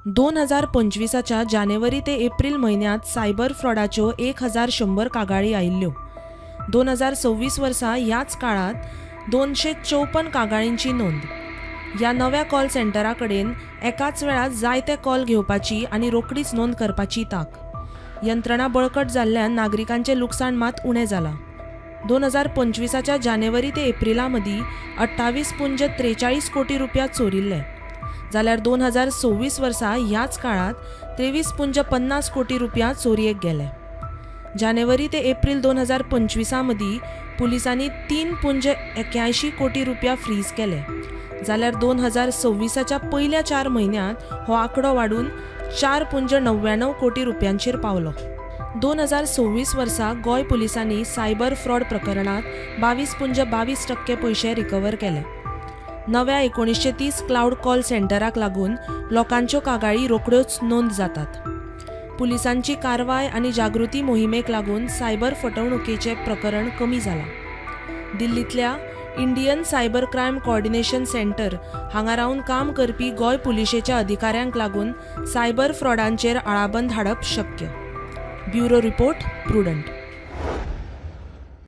2025च्या जानेवारी ते एप्रील म्हयन्यांत सायबर फ्रॉडाच्यो 1100 कागाळी आयिल्ल्यो. 2026 वर्सा ह्याच काळांत 254 कागाळींची नोंद. ह्या नव्या कॉल सेंटरा कडेन एकाच वेळार जायते कॉल घेवपाची आनी रोखडीच नोंद करपाची तांक. यंत्रणा बळकट जाल्ल्यान नागरिकांचें लुकसाण मात उणें जालां. 2025च्या जानेवारी ते एप्रिला मदीं 28 पुंज 43 कोटी रुपया चोरिल्ले, जाल्यार 2026 वर्सा ह्याच काळांत 23 पुंज 50 कोटी रुपया चोरयेक गेले. जानेवारी ते एप्रील 2025 मदीं पुलिसांनी 3 पुंज 81 कोटी रुपया फ्रीज केले, जाल्यार 2026च्या पयल्या 4 म्हयन्यांत हो आंकडो वाडून 4 पुंज 99 कोटी रुपयांचेर पावलो. 2026 वर्सा गोंय पुलिसांनी सायबर फ्रॉड प्रकरणांत 22 पुंज 22% पयशे रिकवर केले. नव्या 1930 क्लावड कॉल सेंटराक लागून लोकांच्यो कागाळी रोखड्योच नोंद जातात. पुलिसांची कारवाय आनी जागृती मोहिमेक लागून सायबर फटवणुकीचें प्रकरण कमी जालां. दिल्लींतल्या Indian Cyber Crime Coordination Centre हांगा रावन काम करपी गोंय पुलिशेच्या अधिकाऱ्यांक लागून सायबर फ्रॉडांचेर आळाबंद हाडप शक्य. Bureau report, Prudent.